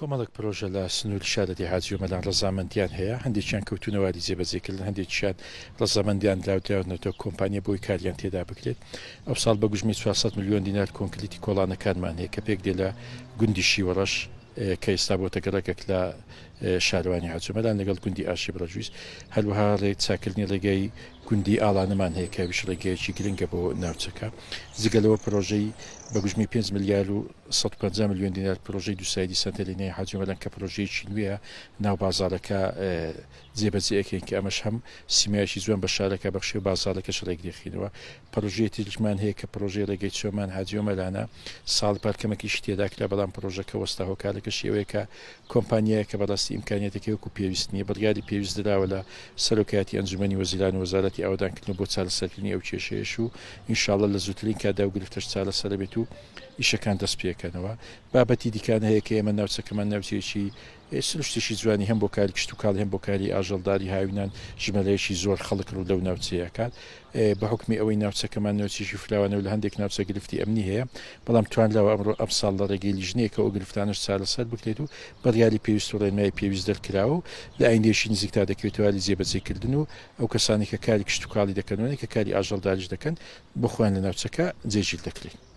کۆمەڵێک پرۆژە لە سنووری شارەدێی حاجی ئۆمەران ڕەزامەندیان هەیە، هەندێکیان کەوتوونە واری جێبەجێکردن، هەندێکیشیان ڕەزامەندیان دراودراونەتەوە کۆمپانیا بۆی کاریان تێدا بکرێت. ئەوساڵ بە گوژمەی 400 ملیۆن دینار کۆنکریتی کۆڵانەکانمان هەیە کە پێکدێ لە گوندی شیوەڕەش کە ئێستا بۆتە گەڕەکێک لە شارەوانی حاجی ئۆمەران لەگەڵ گوندی ئاشی بڕەجویست، هەروەها ڕێ چاککردنی ڕێگای گوندی ئاڵانەمان هەیە کە ئەویش ڕێگایەکی گرنگە بۆ ناوچەکە. جگە لەوە پرۆژەی بە گوژمەی 5 ملیار و 150 ملیۆن دینار پرۆژەی دووسایدی سەنتەری نوێی حاجی ئۆمەران کە پرۆژەیەکی نوێیە ناو بازاڕەکە جێبەجێ ئەکەین کە ئەمەش هەم سیمایەکی جوان بە شارەکە بەخشێ و بازاڕەکەش ڕێکدێخینەوە. پرۆژەی تریشمان هەیە کە پرۆژەی ڕێگەی چۆمان حاجی ئۆمەرانە ساڵی پار کەمێک ئیشی تێدا کرا بەڵام پرۆژەکە وەستا هۆکارەکەشی ئەوەیە کە کۆمپانیایەکە بەڕاستی ئیمکانیاتەکەی وەکو پێویست نییە بڕیاری پێویست دراوە لە سەرۆکایەتی ئەنجومەنی وەزیران و وەزارەتی ئاوەدانکردنەوە بۆ چارەسەرکردنی ئەو کێشەیەش و ان شاء اللە لە زووترین کاتدا ئەو گرفتەش چارەسەرەبێت و ئیشەکان دەست پێکەنەوە. بابەتی دیکانە هەیە کە ئێمە ناوچەکەمان ناوچەیەکی سروشتێکی جوانی هەم بۆ کاری کشتوکاڵی هەم بۆ کاری ئاژەڵداری هاوینان ژمارەیەکی زۆر خەڵک ڕوو لەو ناوچەیە ئەکات بە حوکمی ئەوەی ناوچەکەمان ناوچەیەکی فراوانە و لە هەندێک ناوچە گرفتی ئەمنی هەیە بەڵام توانراوە ئەمڕۆ ئەمساڵ لە ڕێگەی لیژنەیەکەوە ئەو گرفتانەش چارەسەر بکرێت و بڕیاری پێویست و ڕێنمایی پێویست دەرکراوە و لە ئایندەیەکی نزیکدا دەکەوێتە واری جێبەجێکردن و ئەو کەسانەی کە کاری کشتوکاڵی دەکەن و کە کاری ئاژەڵداریش دەکەن بۆ خۆیان لە ناوچەکە جێگیر دەکرێت.